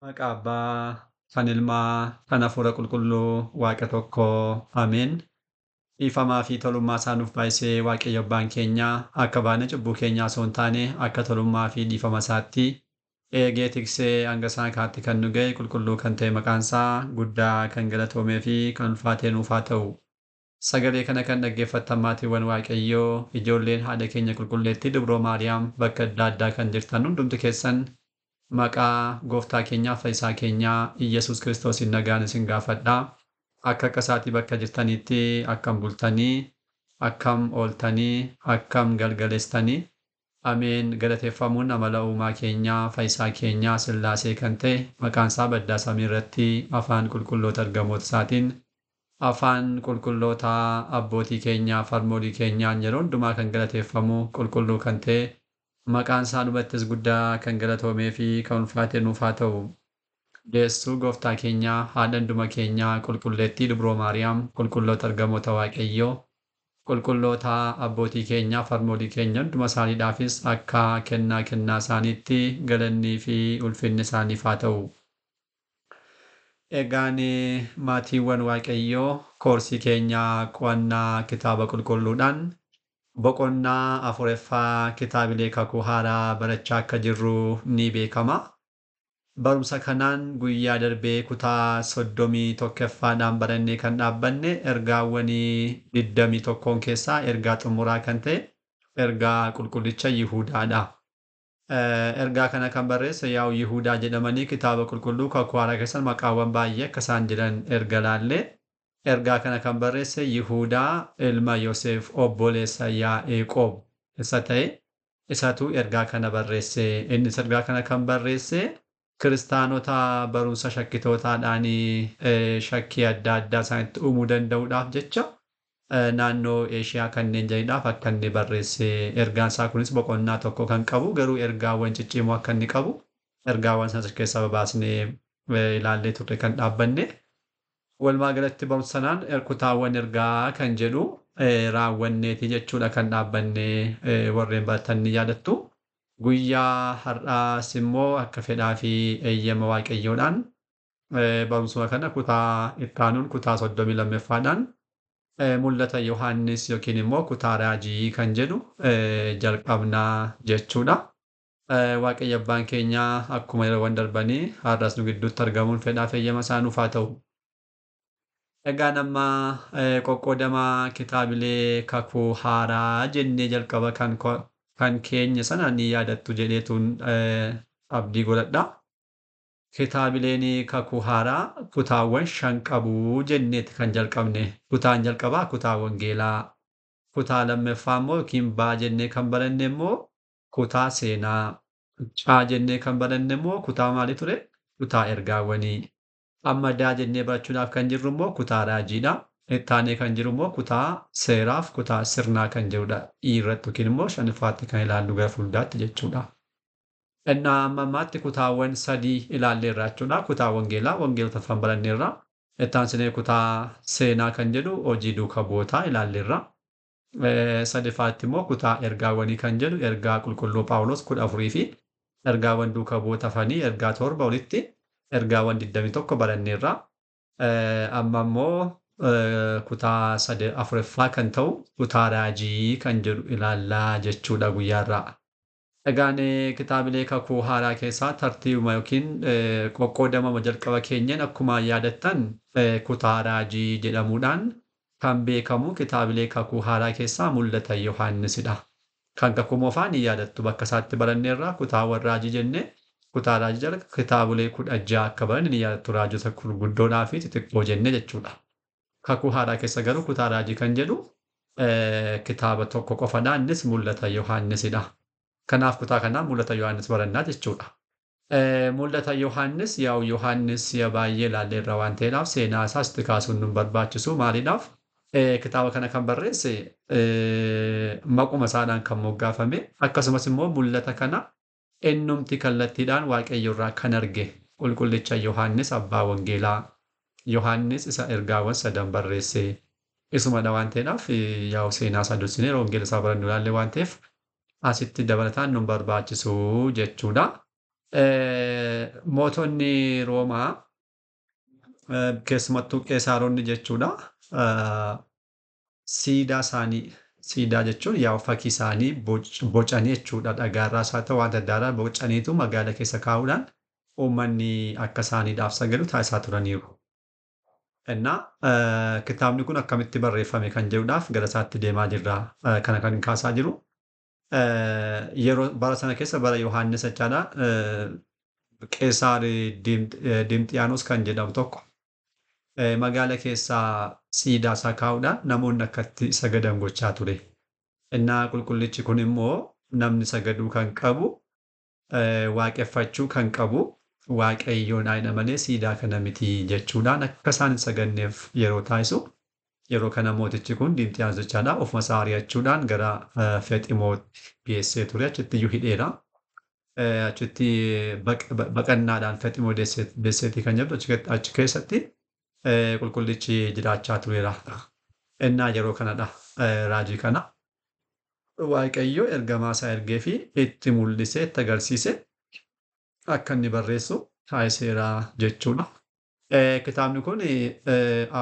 Maqaa Abbaa, kan Ilmaa, kan Hafuura Qulqulluu, Waaqa tokkoo. Ameen. Dhiifamaa fi tolummaa isaa nuuf baay'isee Waaqayyo Abbaan keenya akka baane cubbuu keenyaa osoo hin taane akka tolummaa fi dhiifama isaatti eegee tiksee hanga isaan kaatti kan nu ga'e qulqulluu kan ta'e maqaan isaa guddaa kan galatoomee fi kan ulfaatee nuuf haa ta'u. Sagalee kana kan dhaggeeffattan maatiiwwan Waaqayyoo, ijoolleen haadha keenya qulqulleettii Dubroo Maariyaam bakka adda addaa kan jirtan hundumti keessan maqaa gooftaa keenyaa fayyisaa keenyaa Iyyasuus Kiristoosiin nagaan isin gaafadha. Akka akka isaatii bakka jirtanitti akkam bultanii, akkam ooltanii, akkam galgaleessitanii. Ameen. Galateeffamuun amala uumaa keenyaa fayyisaa keenyaa Sillaasee kan ta'e maqaan isaa baddaa samii irratti afaan qulqulloota ergamoota isaatiin afaan qulqulloota abbootii keenyaa farmoolii keenyaan yeroo hundumaa kan galateeffamu qulqulluu kan ta'e maqaan isaa dhumattis guddaa kan galatoomee fi kan ulfaate nuuf haa ta'u. Deessuu gooftaa keenyaa haadha hunduma keenyaa qulqulleettii Dubroo Maariyaam qulqulloota ergamoota Waaqayyoo qulqulloota abbootii keenyaa farmoolii keenya hunduma isaaniidhaafis akka kennaa kennaa isaaniitti galannii fi ulfinni isaaniif haa ta'u. Egaan maatiiwwan Waaqayyoo koorsii keenyaa qo'annaa kitaaba qulqulluudhaan boqonnaa afuraffaa kitaabilee kakuu haaraa barachaa akka jirru ni beekama. Barumsa kanaan guyyaa darbee kutaa 31ffaadhaan barannee kan dhaabbanne ergaawwan 21 keessaa ergaa xumuraa kan ta'e ergaa qulqullicha Yihuudaadha. Ergaa kana kan barreesse yaa'u Yihuudaa jedhamanii kitaaba qulqulluu kakuu haaraa keessan maqaawwan baay'ee akka isaan jiran erga laallee ergaa kana kan barreesse Yihuudaa ilma Yoseef obboleessa Yaa'eeqoob isa ta'e isatu ergaa kana barreesse. Innis ergaa kana kan barreesse kiristaanota barumsa shakkitootaadhaan shakkii adda addaa isaanitti uumuu danda'uudhaaf jecha naannoo Eeshiyaa kanneen jiraniidhaaf akka inni barreesse. Ergaan isaa kunis boqonnaa tokko kan qabu garuu ergaawwan ciccimoo akka inni qabu ergaawwan sana keessaa babaasnee ilaallee turre kan dhaabbanne. Walumaa galatti barumsa sanaan kutaawwan ergaa kan jedhu raawwanneeti jechuudha kan dhaabbanne warreen baratan ni yaadattu. Guyyaa har'aas immoo akka fedhaa fi eeyyama Waaqayyoodhaan barumsuma kana kutaa itti aanuun kutaa 32ffaadhaan mul'ata Yohaannis yookiin immoo kutaa raajii kan jedhu jalqabnaa jechuudha. Waaqayyo Abbaan keenya akkuma yeroowwan darbanii har'as nu gidduutti argamuun fedhaa fi eeyyama isaa nuuf haa ta'u. Egaan amma qoqqoodama kitaabilee kakuu haaraa jennee jalqaba kan keenya sana ni yaadattu jedheetuun abdii godhadha. Kitaabileen kakuu haaraa kutaawwan 5 qabu jenneeti kan jalqabne. Kutaan jalqabaa kutaa wangeelaa, kutaa lammaffaa immoo yookiin baa jennee kan baranne immoo kutaa seenaa, caa jennee kan baranne immoo kutaa maalii ture? Kutaa ergaawwanii. Amma daa jennee barachuudhaaf kan jirru immoo kutaa raajiidha. Ittaanee kan jiru immoo kutaa seeraaf kutaa sirnaa kan jirudha. Irratti yookiin immoo shanaffaatti kan ilaallu gara fuulduraatti jechuudha. Innaa amma ammaatti kutaawwan 3 ilaalleerra jechuudha. Kutaa wangeelaa, wangeelota afran baranneerra. Ittaansinee kutaa seenaa kan jedhu hojii duuka bu'ootaa ilaalleerra. Sadaffaatti immoo kutaa ergaawwanii kan jedhu ergaa qulqulluu Phaawulos 14 fi ergaawwan duuka bu'oota hafanii ergaa 7 olitti ergaawwan 21 baranneerra. Amma immoo kutaa afuraffaa kan ta'u kutaa raajii kan jedhu ilaallaa jechuudha guyyaarraa. Egaan kitaabilee kakuu haaraa keessaa tartiibuma yookiin qoqqoodamama jalqaba keenyan akkuma yaadattan kutaa raajii jedhamuudhaan kan beekamu kitaabilee kakuu haaraa keessaa mul'ata Yohaannisidha. Kan kakuu moofaa ni yaadattu bakka isaatti baranneerraa kutaawwan raajii jennee kutaa raajii jala kitaabilee 16 akka baranne ni yaadattu raajota gurguddoodhaa fi xixiqqoo jennee jechuudha. Kakuu haaraa keessa garuu kutaa raajii kan jedhu kitaaba tokko qofadha, innis mul'ata Yohaannisidha. Kanaaf kutaa kanaa mul'ata Yohaannis barannaa jechuudha. Mul'ata Yohaannis yaa'u Yohaannis si'a baay'ee ilaalleerra waan ta'eedhaaf seenaa isaas itti kaasuun nu barbaachisu. Maaliidhaaf? Kitaaba kana kan barreesse maquma isaadhaan kan moggaafame akkasumas immoo mul'ata kana innumti kallattiidhaan Waaqayyo irraa kan arge qulqullicha Yohaannis abbaa wangeelaa Yohaannis isa ergaawwan sadan barreesse isumadha waan ta'eedhaaf yaa'u seenaa isaa dursinee yeroo wangeela isaa barannu ilaalle waan ta'eef asitti dabalataan nu barbaachisu jechuudha. Mootonni Roomaa keessumattuu Qeesaaronni jechuudha. Siidaa isaanii, siidaa jechuun yaa fakkii isaanii bocanii jechuudha. Dhagaarraas haa ta'u waan adda addaa bocaniitu magaala keessa kaa'uudhaan uummanni akka isaaniidhaaf sagadu taasisaa turaniiru. Innaa kitaabni kun akkamitti barreeffame kan jedhuudhaaf gara isaatti deemaa jirra. Kana kan kaasaa jiru. Yeroo bara sana keessa bara Yohaannis jechaadha. Qeesaar Dimxiyaanos kan jedhamu tokko magaala keessaa siidaa isaa kaa'uudhaan namoonni akka itti sagadan gochaa ture. Innaa qulqullichi kun immoo namni sagaduu kan qabu, waaqeffachuu kan qabu Waaqayyoon ayina malee siidaa kana miti jechuudhaan akka isaan hin saganneef yeroo taasisu, yeroo kana mootichi kun Dimxiyaanos jechaadha ofuma isaa ari'achuudhaan gara Feximootti geessee ture, achitti iyyuu hidheera. Achitti baqannaadhaan Feximoo Desseetii kan jedhamtu achi keessatti qulqullichi jiraachaa tureera. Innaa yeroo kanadha raajii kana Waaqayyo ergamaa isaa ergee fi itti mul'isee itti agarsiise akka inni barreessu taasiseera jechuudha. Kitaabni kun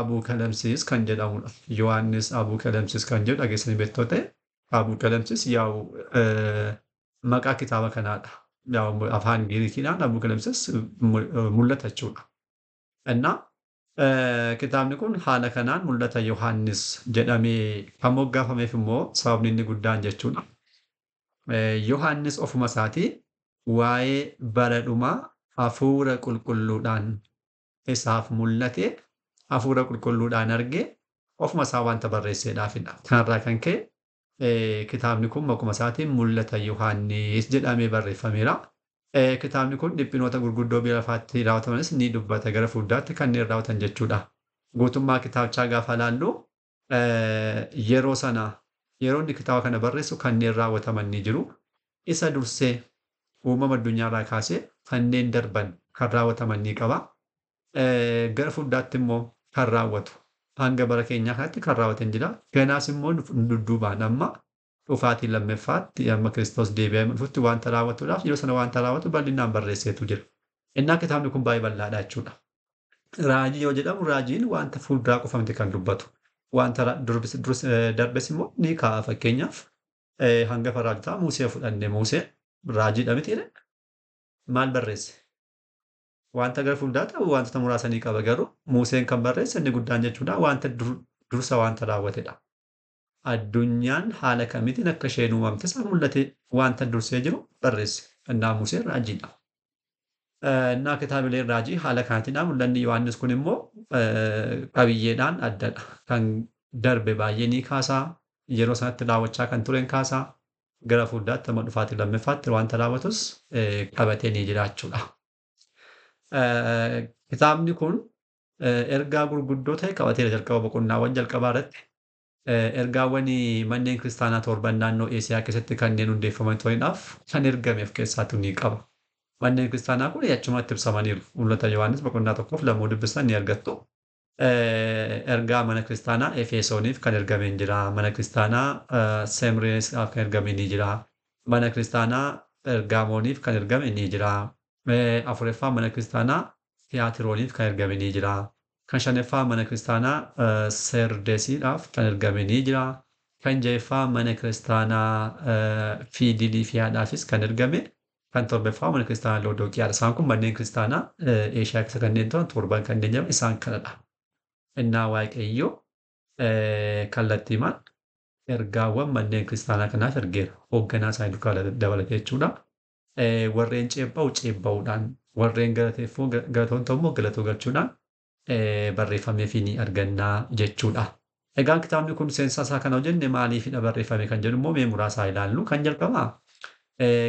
Abuu Kalamsiis kan jedhamudha. Yohaannis Abuu Kalamsiis kan jedhu dhageessanii beektu ta'e, Abuu Kalamsiis yaa'u maqaa kitaaba kanaadha. Yaa'u afaan Giriikiidhaan Abuu Kalamsiis mul'ata jechuudha. Innaa kitaabni kun haala kanaan mul'ata Yohaannis jedhamee kan moggaafameef immoo sababni inni guddaan jechuudha. Yohaannis ofuma isaatii waa'ee bara dhumaa hafuura qulqulluudhaan isaaf mul'ate, hafuura qulqulluudhaan arge, ofuma isaa wanta barreesseedhaafidha. Kanarraa kan ka'e kitaabni kun maquma isaatiin mul'ata Yohaannis jedhamee barreeffameera. Kitaabni kun dhiphinoota gurguddoo biyya lafaatti raawwatamanis ni dubbata, gara fuulduraatti kanneen raawwatan jechuudha. Guutummaa kitaabichaa gaafa ilaallu, yeroo sana yeroo inni kitaaba kana barreessu kanneen raawwataman ni jiru. Isa dursee uumama addunyaarraa kaasee kanneen darban kan raawwataman ni qaba. Gara fuulduraatti immoo kan raawwatu hanga bara keenyaa kanatti kan raawwatan jira. Ganaas immoo dudduubaan amma dhufaatii lammaffaatti, amma Kiristoos deebi'ee dhufutti wanta raawwatuudhaaf yeroo sana wanta raawwatu bal'inaan barreesseetu jira. Innaa kitaabni kun baay'ee bal'aadha jechuudha. Raajii yoo jedhamu raajiin wanta fuulduraa qofa miti kan dubbatu. Wanta darbes immoo ni kaa'a. Fakkeenyaaf hangafa raajotaa Musee fudhanne, Musee raajiidha miti jedhe, maal barreesse? Wanta gara fuulduraa ta'u wantoota muraasa ni qaba, garuu Museen kan barreesse inni guddaan jechuudha wanta dursa wanta raawwatedha. Addunyaan haala kamiitiin akka isheen uumamte isaa mul'ate wanta dursee jiru barreesse. Innaa Museen raajiidha. Innaa kitaabileen raajii haala kanaatiin mul'anni Yohaannis kun immoo qabiyyeedhaan addadha. Kan darbe baay'ee ni kaasaa, yeroo sanatti raawwachaa kan tureen kaasaa, gara fuulduraatti amma dhufaatii lammaffaatti wanta raawwatus qabatee ni jira jechuudha. Kitaabni kun ergaa gurguddoo ta'e qabateera jalqaba boqonnaawwan jalqabaa irratti. Ergaawwan manneen kiristaanaa torban naannoo Eesiyaa keessatti kanneen hundeeffaman turaniidhaaf kan ergame of keessaatu ni qaba. Manneen kiristaanaa kun achumatti ibsamaniiru. Mul'ata Yohaannis boqonnaa 1 fi 2 dubbistan ni argattu. Ergaa mana kiristaanaa Efesooniif kan ergame ni jira. Mana kiristaanaa Semreesiif kan ergame ni jira. Mana kiristaanaa Ergaamooniif kan ergame ni jira. Afuraffaa mana kiristaanaa Tiyaatirooniif kan ergame ni jira. Kan shanaffaa mana kiristaanaa Serdeesiidhaaf kan ergame ni jira. Kan ja'affaa mana kiristaanaa Fiidiliifiyaadhaafis kan ergame. Kan torbaffaa mana kiristaanaa Loodooqiyaadha. Isaan kun manneen kiristaanaa Eeshiyaa keessa kanneen turan torban kanneen jedhaman isaan kanadha. Innaa Waaqayyo kallattiimaan ergaawwan manneen kiristaanaa kanaaf ergeera. Hoogganaa isaanii duukaa dabalatee jechuudha. Warreen ceepha'u ceepha'uudhaan, warreen galateeffuu galatoon immoo galatoo galchuudhaan barreeffameefii ni argannaa jechuudha. Egaan kitaabni kun seensa isaa kana hojjenne maaliifidha barreeffame kan jedhu immoo mee muraasaa ilaallu. Kan jalqabaa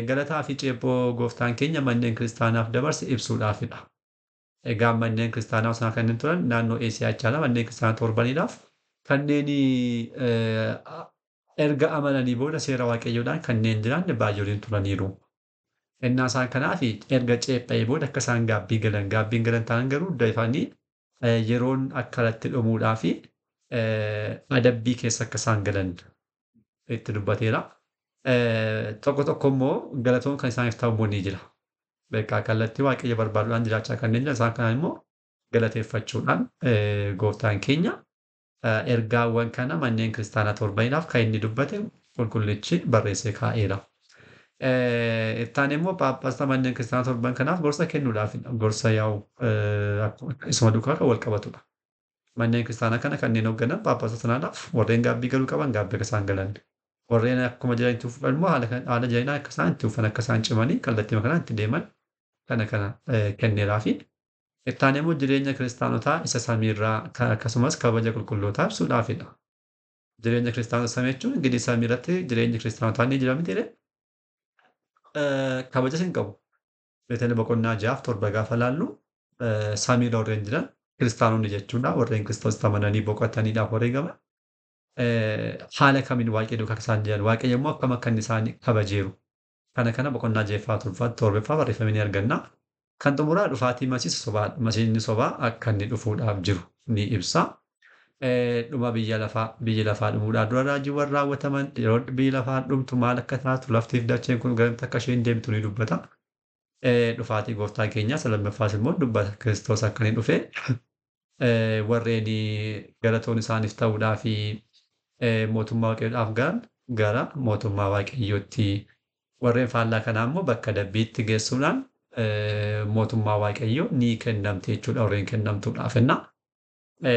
galataa fi ceephoo gooftaan keenya manneen kiristaanaaf dabarse ibsuudhaafidha. Egaa manneen kiristaanaa sana kanneen turan naannoo Eesiyaa jechaadha. Manneen kiristaanaa torbaniidhaaf kanneen erga amananii booda seera Waaqayyoodhaan kanneen jiran baay'ooliin turaniiru. Innaa isaan kanaaf erga ceepha'ee booda akka isaan gaabbii galan, gaabbiin galan ta'an garuu dafanii yeroon akka irratti dhumuudhaa fi adabbii keessa akka isaan galan itti dubbateera. Tokko tokko immoo galatoon kan isaaniif ta'u immoo ni jira. Beekaa kallattii Waaqayyo barbaaduudhaan jiraachaa kanneen jiran isaan kanaan immoo galateeffachuudhaan gooftaan keenya ergaawwan kana manneen kiristaanaa torbaniidhaaf kan inni dubbate qulqullichi barreessee kaa'eera. Ittaan immoo Phaaphaasota manneen kiristaanaa torban kanaaf gorsa kennuudhaaf gorsa yaa'u isuma duukaa kan wal qabatudha. Manneen kiristaanaa kana kanneen hoogganan Phaaphaasota sanaadhaaf warreen gaabbii galuu qaban gaabbii akka isaan galan. Warreen akkuma jiran itti uffatan immoo haala jireenyaa akka isaan itti uffan akka isaan cimanii kallattii kanaan itti deeman kana kana kenneeraafi. Ittaan immoo jireenya kiristaanotaa isa samiirraa akkasumas kabaja qulqullootaa ibsuudhaafidha. Jireenya kiristaanota samii jechuun ingilis samiirratti jireenyi kiristaanotaa ni jira miti kabajas hin qabu. Beetel boqonnaa 6 fi 7 gaafa laallu samiirra warreen jiran kiristaanonni jechuudha. Warreen Kiristoos amananii boqotaniidhaaf wareegaman. Haala kamiin Waaqayyo duukaa akka isaan jiran, Waaqayyo immoo akkam akka inni isaan kabajeeru. Kana kana boqonnaa ja'affaa, torbaffaa barreeffamee ni arganna. Kan xumuraa dhufaatii masiisa sobaa, masiihni sobaa akka inni dhufuudhaaf jiru ni ibsa. Dhuma biyya lafaa, biyyi lafaa dhumuudhaan dura raajiiwwan raawwataman, yeroo biyyi lafaa dhumtu maal akka taatu, laftiif dacheen kun garamitti akka isheen deemtu ni dubbata. Dhufaatii gooftaa keenyaa isa lammaffaas immoo dubbata. Kiristoos akka inni dhufe warreen galatoon isaaniif ta'uudhaa fi mootummaa Waaqayyoodhaaf galan gara mootummaa Waaqayyootti, warreen faallaa kanaa immoo bakka dabbiitti geessuudhaan mootummaa Waaqayyoo ni kennamti jechuudha warreen kennamtuudhaaf enna.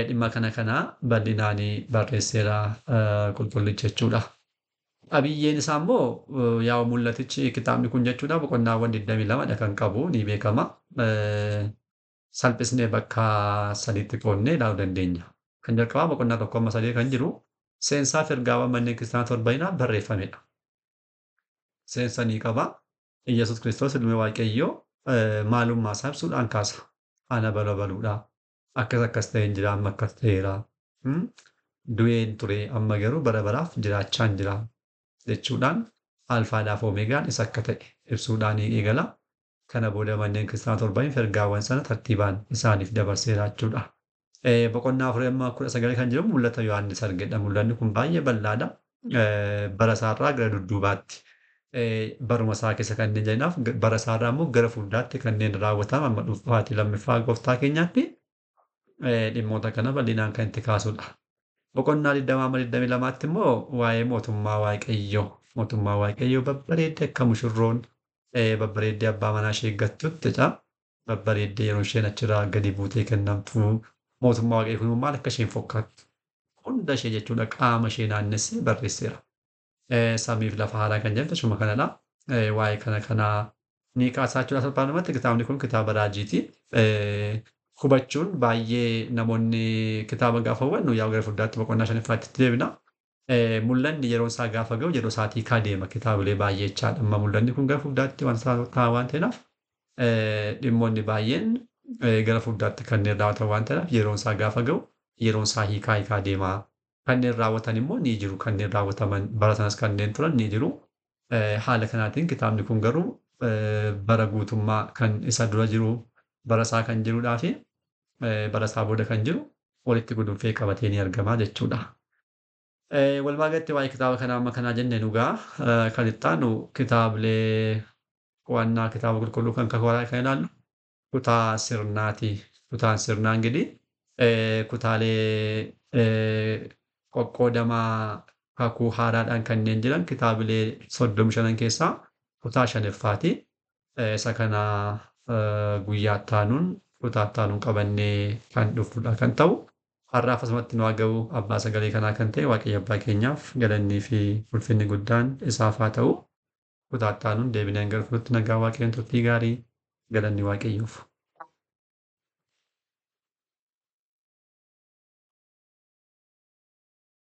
Dhimma kana kana bal'inaan barreesseera qulqullichi jechuudha. Qabiyyeen isaa immoo yaa'u mul'atichi kitaabni kun jechuudha boqonnaawwan 22 dha kan qabu ni beekama. Salphisnee bakka sadiitti qoodnee ilaaluu dandeenya. Kan jalqabaa boqonnaa 1 amma 3 kan jiru seensaa fi ergaawwan manneen kiristaanaa torbaniidhaaf barreeffamedha. Seensa ni qaba. Iyyasuus Kiristoos ilmi Waaqayyoo maalummaa isaa ibsuudhaan kaasa. Ana bala baluudha. Akkas akkas ta'een jira, amma akkas ta'eera. Du'een ture, amma garuu bara baraaf jiraachaan jira jechuudhaan alfaadhaaf oomeegaan isa akka ta'e ibsuudhaan eegala. Kana booda manneen kiristaanaa torbaniif ergaawwan sana tartiibaan isaaniif dabarseera jechuudha. Boqonnaa 4 amma 19 kan jiru mul'ata Yohaannis argedha. Mul'anni kun baay'ee bal'aadha. Bara isaarraa gara dudduubaatti baruma isaa keessa kanneen jiraniif, bara isaarraa immoo gara fuulduraatti kanneen raawwataman amma dhufaatii lammaffaa gooftaa keenyaatti dhimmoota kana bal'inaan kan itti kaasudha. Boqonnaa 20 amma 22tti immoo waa'ee mootummaa Waaqayyoo, mootummaa Waaqayyoo babbareeddee akka mushurroon babbareeddee abbaa manaa ishee eeggattutti jedha. Babbareeddee yeroo isheen achirraa gadi buutee kennamtu mootummaa Waaqayyoo kun maal akka isheen fakkaattu hunda ishee jechuudha qaama ishee naannessee barreesseera. Samiif lafa haaraa kan jedhamtu ishuma kanadha. Waa'ee kana kanaa ni kaasaa jechuudha salphaadhumatti kitaabni kun kitaaba raajiiti. Hubachuun baay'ee namoonni kitaaba gaafa hubannu yaa gara fuulduraatti boqonnaa shanaffaatti itti deebina. Mul'anni yeroo isaa gaafa ga'u yeroo isaatii kaa deema kitaabilee baay'ee jechaadha. Amma mul'anni kun gara fuulduraatti waan ta'a waan ta'eef, dhimmoonni baay'een gara fuulduraatti kanneen raawwatan waan ta'eef, yeroon isaa gaafa ga'u yeroon isaa hiikaa hiikaa deema. Kanneen raawwatan immoo ni jiru. Kanneen raawwataman bara sanas kanneen turan ni jiru. Haala kanaatiin kitaabni kun garuu bara guutummaa kan isa dura jiru, bara isaa kan jiruudhaa fi bara isaa booda kan jiru walitti gudunfee qabatee ni argama jechuudha. Walumaa galatti waa'ee kitaaba kanaa amma kanaa jenne dhugaa kan itti aanu kitaabilee qo'annaa kitaaba qulqulluu kan kakuu kan ilaallu kutaa sirnaati. Kutaan sirnaa ingidihi kutaalee qoqqoodamaa kakuu haaraadhaan kanneen jiran kitaabilee 35 keessaa kutaa shanaffaati. Isa kana guyyaa itti aanuun kutaa itti aanuun qabannee kan dhufnudha kan ta'u. Har'aaf asumatti nu haa ga'u. Abbaa sagalee kanaa kan ta'e Waaqayyo abbaa keenyaaf galannii fi ulfinni guddaan isaaf haa ta'u. Kutaa itti aanuun deebinee hanga dhufnutti nagaa Waaqayyoon turtii gaarii, galanni Waaqayyoof.